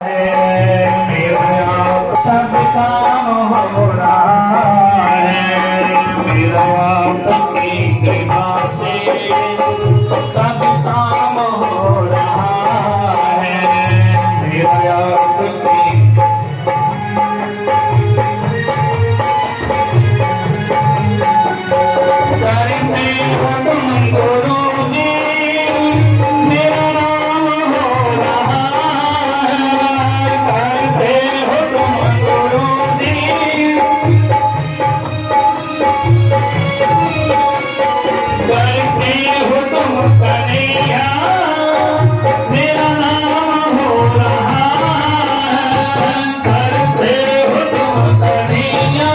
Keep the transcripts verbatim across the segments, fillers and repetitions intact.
मेरा सब काम हो रहा है, मेरा आपकी कृपा से सब काम हो रहा है, मेरा आपकी करते हो तुम गुरु जी, मेरा नाम हो रहा है। करते हो तुम गुरु जी, करते हो तुम कन्हैया, मेरा नाम हो रहा है। करते हो तुम कन्हैया,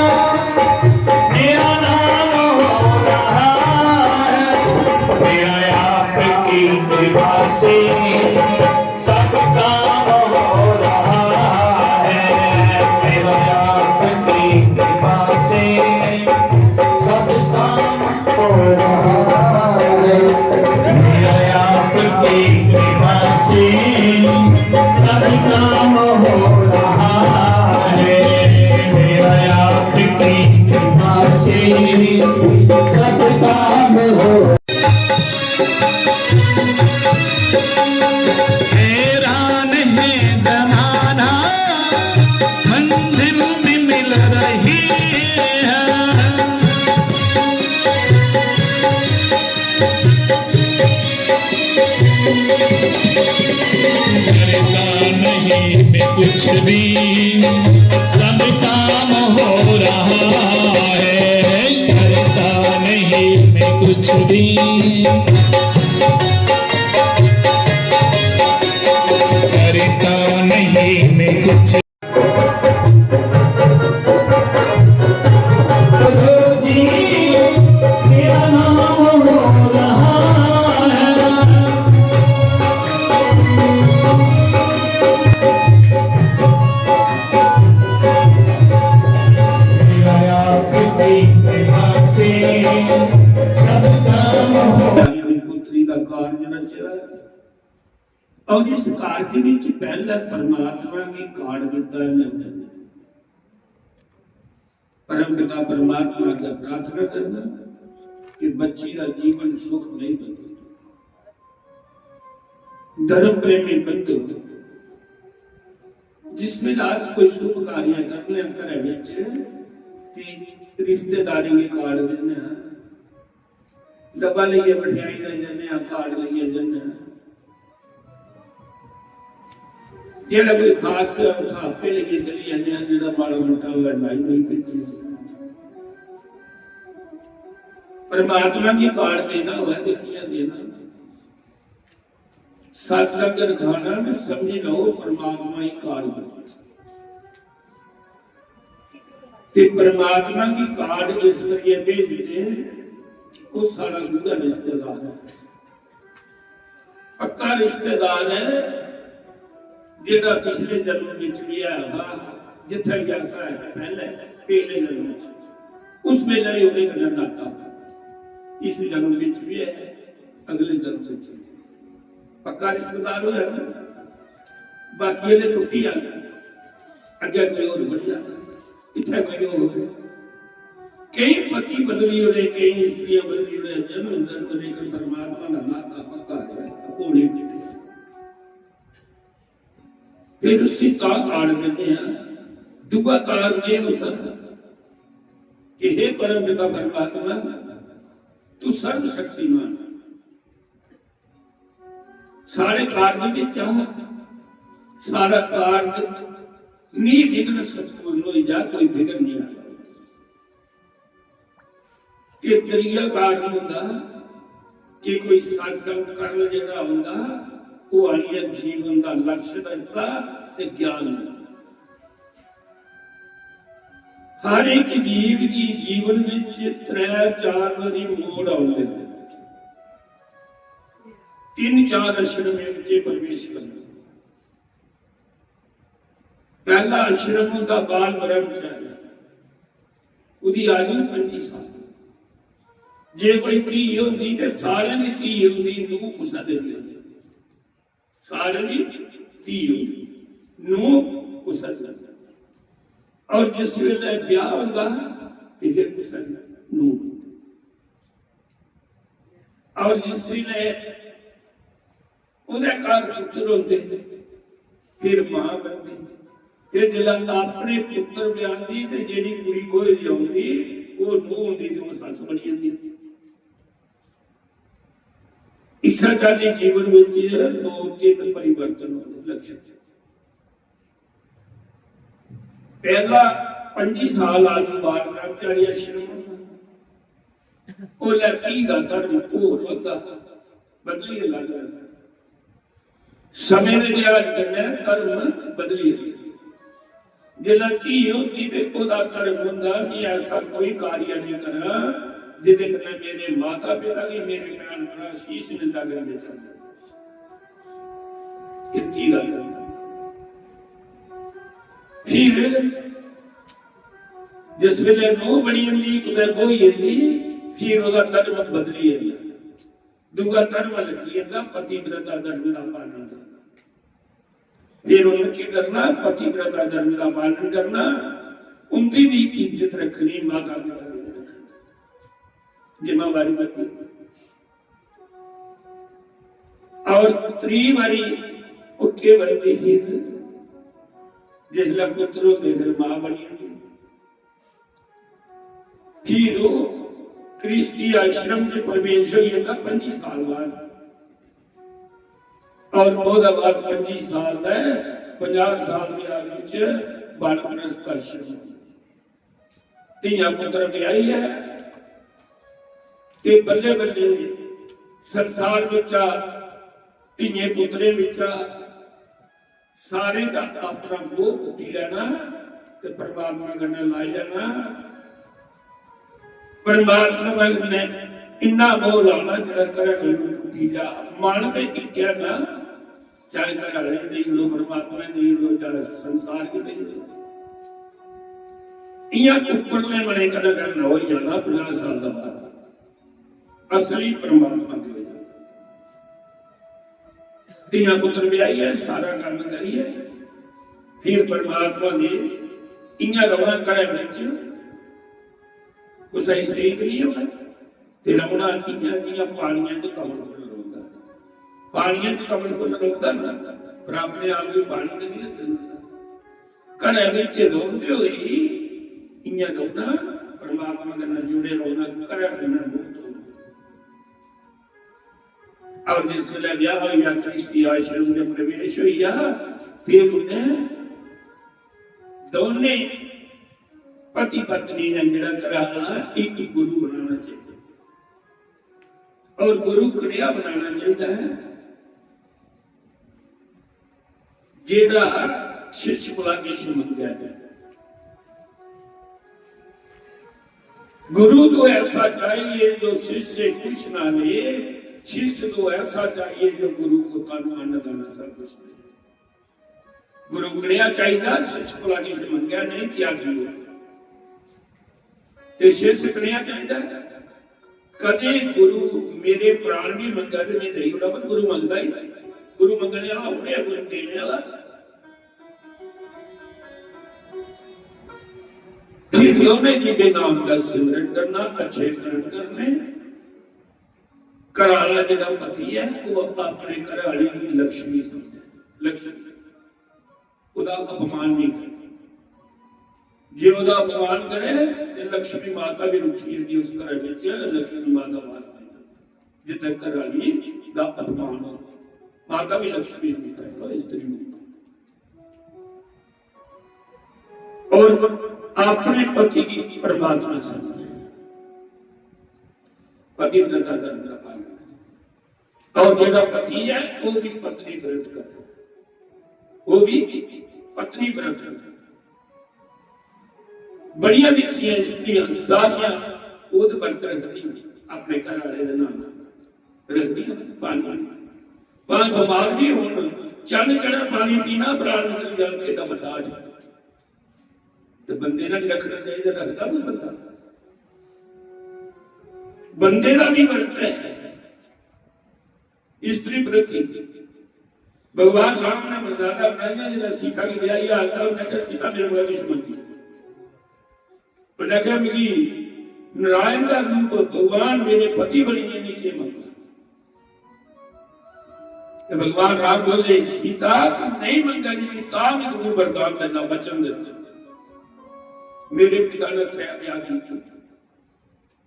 मेरा नाम हो रहा है, मेरा आपकी कृपा से सब काम हो रहा है, मेरा आपकी कृपा से सब काम हो रहा है, मेरा आपकी कृपा से सब काम हो रहा है, मेरा आपकी कृपा से सब काम हो। हैरान है जमाना, मंजिल भी मिल रही है। करता नहीं मैं कुछ भी, सब काम हो रहा है। करता नहीं मैं कुछ भी, करता नहीं मैं कुछ। अपनी पुत्री दा कारज रचेआ। और इस कारज विच पैहले परमात्मा गी कार्ड दिता है, परम पिता परमात्मा अग्गें प्रार्थना करना कि बच्ची का जीवन सुखमय बने। धर्म प्रेमी बंधु, जिस वेले अस कोई शुभ कार्य करने आं घरै विच, ते रिश्तेदारें गी कार्ड दिन्ने आं, डब्बा लेइयै मठेआई दा जन्ने आं, कार्ड लेइयै जन्ने आं। जेह्ड़ा कोई खास होऐ, उत्थै आपे लेइयै चली जन्ने आं, जेह्ड़ा माड़ा मुट्टा होऐ, लाई होई भेजी। परमात्मा गी कार्ड देना होऐ ते कि'यां देना? सत्संग रखाना ते समझी लैओ, परमात्मा गी कार्ड भेजना। ते परमात्मा गी कार्ड इस करियै भेजदे, ओह् साढ़ा गूढ़ा रिश्तेदार ऐ, पक्का रिश्तेदार ऐ, जेह्ड़ा पिछले जन्म बिच बी ऐ हा, जित्थै बी ऐसा है पैह्ले, पिछले जन्म बिच, उस बेल्लै बी ओह्दे कन्नै नाता हा, इस जन्म बिच बी ऐ, अगले जन्म बिच बी। पक्का रिश्तेदार होया ना, बाकी आह्ले टुट्टी जाने, अग्गें कोई होर बनी जाना, इत्थै कोई होर। केई पति बदली ओड़े, केई स्त्रियां बदली ओड़े, जन्म जन्म, लेकिन परमात्मा दा नाता पक्का रहे, ओह् नहीं टुटे। फिर उसी तां कार्ड दिंदे हैं। दूआ कार्ड ये होता है कि हे परम पिता परमात्मा, तू सर्वशक्तिमान है। सारे कार्य विच आ, सारा कार्य निर्विघ्न संपूर्ण होई जा, कोई विघ्न नहीं आवे। ते त्रीया कारण होंदा कि कोई सत्संग करन जेह्ड़ा होंदा, ओह् आनियै जीवन दा लक्ष्य दसदा ते ज्ञान दिंदा। हर एक जीव गी जीवन विच त्रै चार बारी मोड़ आउंदे न। तिन्न चार आश्रमें विच प्रवेश करना। पैह्ला आश्रम होंदा बाल ब्रह्मचारी, ओह्दी आयु पंजी साल। जे कोई धी होंदी ते सारें दी धी होंदी, नूंह् कुसै दे बी होंदी, सारें दी धी होंदी। नूंह कुसै च, और जिस वेले ब्याह होंदा ते फिर कुसै च नूंह होंदी। और जिस वेले ओह्दे घर पुत्र होंदे, फिर मां बनदी, फिर जिसलै अपने पुत्र ब्याहदी ते जेह्ड़ी कुड़ी गोहे दी औंदी, ओह् नूंह होंदी ते ओह् सस्स बनी जंदी। इस्सै चाल्ली जीवन बिच दो तिन्न परिवर्तन होंदे लक्षण। पैह्ला, पंजी साल आयु बाल ब्रह्मचारी आश्रम होंदा, ओल्लै धी दा धर्म होर होंदा, बदली जंदा धर्म। समें दे लिहाज कन्नै धर्म बदली जंदा। जिसलै धी होंदी ते ओह्दा धर्म होंदा, "मी ऐसा कोई कार्य नेईं करां जेह्दे कन्नै मेरे माता पिता गी, मेरे भैन भ्राऽ शीश निंदा करियै चलदे।" एह् धी दा धर्म। फिर जिस बेल्लै नूंह बनी जंदी, कुतै ब्होई जंदी, फिर ओह्दा धर्म बदली जंदा। दूआ धर्म लग्गी जंदा, पतिव्रता धर्म दा पालन करना। फिर उ'नें केह् करना? पतिव्रता धर्म दा पालन करना, उं'दी बी इज्जत रक्खनी, माता पिता दी बी रक्खनी, जिम्मेवारी बनदी। और त्री बारी ओह् केह् बनदी ही? जिसलै पुत्र होंदे, फिर मां बनी जंदी। फिर ओह् गृहस्थी आश्रम च प्रवेश होई जंदा पंजी साल बाद। और ओह्दे बाद पंजी साल दा, पंजाह साल दी आयु च वानप्रस्थ आश्रम। धियां पुत्र ब्याहियै ते बल्लें बल्लें संसार बिच्चा, धियें पुत्रें बिच्चा सारें चा अपना मोह पुट्टी लैना ते परमात्मा कन्नै लाई लैना। परमात्मा कन्नै इन्ना मोह लाना जेह्ड़ा घरै कोलू टुट्टी जा। मन ते इक्कै ना, चाहे घर आह्ले गी देई ओड़ो, परमात्मा गी देई ओड़ो, चाहे संसार गी देई ओड़ो। इ'यां उपरले मनै कन्नै करना होई जाना पंजाह साल दा बाद। असली परमात्मा दे होई जाना। धियां पुत्र ब्याहियै, सारा कम्म करियै, फिर परमात्मा दे इ'यां रौह्ना घरै बिच, कुसै गी सेक निं होना। ते रौह्ना इ'यां जि'यां पानियै च कमल फुल्ल रौंह्दा। पानियै च कमल फुल्ल रौंह्दा ना, पर अपने आप गी पानी ते निं लगदा। घरै बिच रौंह्दे होई इ'यां रौह्ना, परमात्मा कन्नै जुड़े रौह्ना, घरै कन्नै मुक्त होना। और जिस बेल्लै ब्याह होई गेआ, गृहस्थी आश्रम च प्रवेश होई गेआ, फिर उन्हें दोनें पति पत्नी ने जेह्ड़ा घरा दा इक गुरु बनाना चाहिए। और गुरु कनेहा बनाना चाहिए है, जेह्ड़ा शिष्य कोला किश मंगै। गुरु तो ऐसा चाहिए जो शिष्य कुछ ना ले, शिष्य तो ऐसा चाहिए जो गुरु को तन मन धन सब कुछ दे। गुरु कनेहा चाहिदा? शिष्य कोला किश मंगै नहीं, त्यागी हो। ते शिष्य कनेहा चाहिदा? कदें गुरु मेरे प्राण भी मंगै ते मैं देई ओड़ां, पर गुरु मंगदा ही नहीं। गुरु मंगने वाला उ'ऐ ऐ, गुरु देने वाला। फिर दोनों जी के नाम का सिमरन करना, अच्छे कर्म करने। घर आह्ला जेह्ड़ा पति ऐ, ओह् अपने घर आह्ली गी लक्ष्मी समझै, लक्ष्मी। ओह्दा अपमान नहीं करे। जे ओह्दा अपमान करे, ते लक्ष्मी माता भी रुठी जंदी उस घर बिच, लक्ष्मी माता वास नहीं करदी, जित्थै घर आह्ली दा अपमान हो। माता भी लक्ष्मी रूप है, तो स्त्री रूप है। और अपने पति की परमात्मा समझे, पतिव्रता धर्म का पालन करे। और जेह्ड़ा पति है, वो भी पत्नी व्रत करे, वो भी पत्नी व्रत करे। बड़ियां दिक्खियां स्त्रियां सारियां, ओह् ते व्रत रखदियां अपने घर आह्ले दे नाम, रखदियां पानी, भाएं बमार भी होन, चन्न चढ़ै पानी पीना, प्राण निकली जान, केड्डा बड्डा अजब। ते बंदे ने भी रखना चाहिदा, रखदा कोई बंदा? बंदे दा भी व्रत है स्त्री व्रत ही। भगवान राम ने मर्यादा बनाइयां, जिसलै सीता गी ब्याही आंदा, उन्नै आखेआ, "सीता, मेरे कोला किश मंगी।" उन्नै आखेआ, "मिगी नारायण दा रूप, भगवान मेरे पति बनियै, मिगी केह् मंगना?" ते भगवान राम बोले, "सीता, तू नेईं मंगा दी, तां में तुगी वरदान दिंदा, वचन दिंदा। मेरे पिता ने त्रै ब्याह कीते,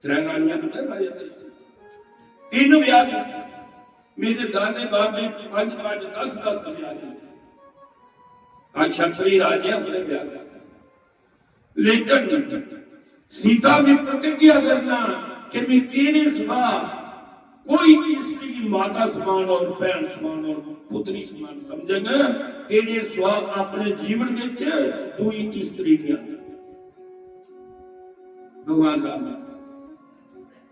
त्रै रानियां ने राजा दशरथ, तिन्न ब्याह कीते। मेरे दादे बाबे पंज पंज, दस दस ब्याह कीते। अस क्षत्रिय राजे, अपने ब्याह करते।" लेकिन सीता भी प्रतिज्ञा करना कि मैं तेरे सिवा कोई स्त्री की माता समान और भैन समान और पुत्री समान समझंग, तेरे सिवा अपने जीवन विच दूई स्त्री नहीं आंदी। भगवान राम ने,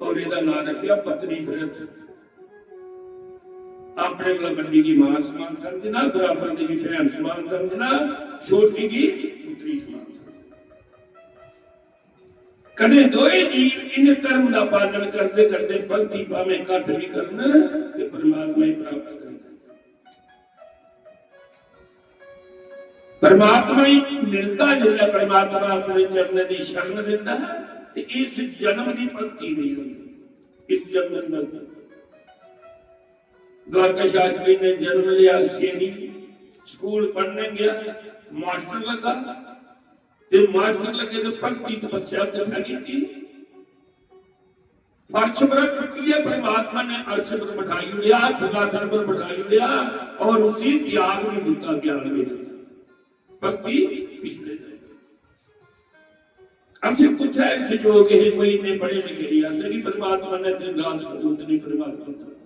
और एदा नाम रखिया पत्नी व्रत। अपने कोला बड्डी गी मां समान समझना, बराबर दी गी भैन समान समझना, छोटी गी पुत्री समान समझना। कदे दोए जीव इन्हें धर्म दा पालन करदे करदे भक्ति भावें कथ भी करन ते परमात्मा ही प्राप्त करन। परमात्मा ही मिलदा जिसलै परमात्मा अपने चरणें दी शरण दिंदा है, ते इस जन्म दी भक्ति नहीं होंदी, इस जन्म दी भक्ति। द्वारका शास्त्री ने जन्म लिया, शेरी स्कूल पढ़ने गया, मास्टर लगा, ते मास्टर लगे ते भक्ति तपस्या कुत्थै कीती? फर्श पर चुक्कियै परमात्मा ने अर्श पर बिठाई ओड़ेआ, सिंहासन पर बिठाई ओड़ेआ, और उसी त्याग भी दिता, ज्ञान भी दिता। भक्ति पिछले जाए। असें कुत्थै संजोग हे, कोई इन्ने पढ़े लिखे नहीं, असें भी परमात्मा ने दिन रात कबूत नहीं परमात्मा ने।